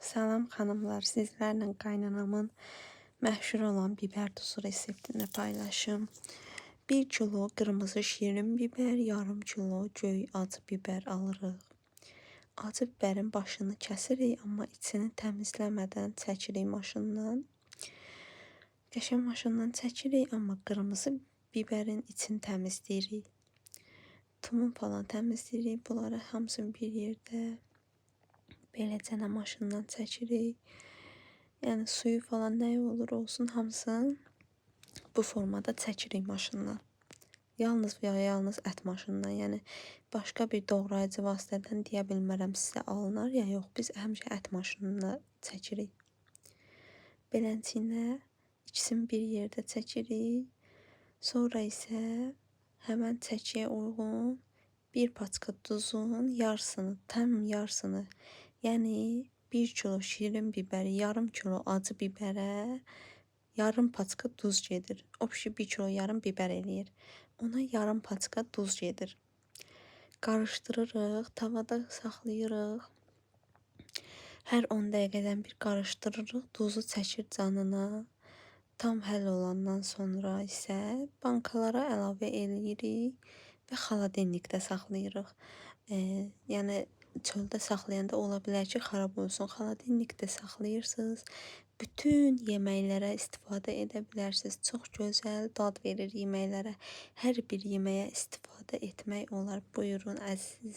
Salam xanımlar, sizlərlə qaynanamın məşhur olan biber tuzu reseptini paylaşım. 1 kilo qırmızı şirin biber, yarım kilo göy acı biber alırıq. Acı biberin başını kəsirik, amma içini təmizləmədən çəkirik maşından. Qəşəng maşından çəkirik, amma qırmızı biberin içini təmizləyirik. Tumun falan təmizləyirik. Bunları hamısını bir yerdə beləcə maşından çəkirik. Yəni suyu falan nə olur olsun hamısını bu formada çəkirik maşından. Yalnız və yalnız ət maşından, yəni başqa bir doğrayıcı vasitədən deyə bilmərəm sizə alınar ya yox. Biz həmişə ət maşınında çəkirik. Beləncə ikisini bir yerdə çəkirik. Sonra isə həmən çəkiyə uyğun bir paçka duzun yarısını, tam yarısını, yəni 1 kilo şirin biberi, yarım kilo acı biberə yarım paçka duz gedir. O pişi 1 kilo yarım biber eləyir. Ona yarım paçka duz gedir. Qarışdırırıq, tavada saxlayırıq. Hər 10 dəqiqədən bir qarışdırırıq. Duzu çəkir canına. Tam həll olandan sonra isə bankalara əlavə eləyirik və xaladelnikdə saxlayırıq. Yəni çöldə saxlayanda ola bilər ki, xarab olsun. Xaladelnikdə saxlayırsınız. Bütün yeməklərə istifadə edə bilərsiniz. Çox gözəl dad verir yeməklərə. Hər bir yeməyə istifadə etmək olar. Buyurun əziz.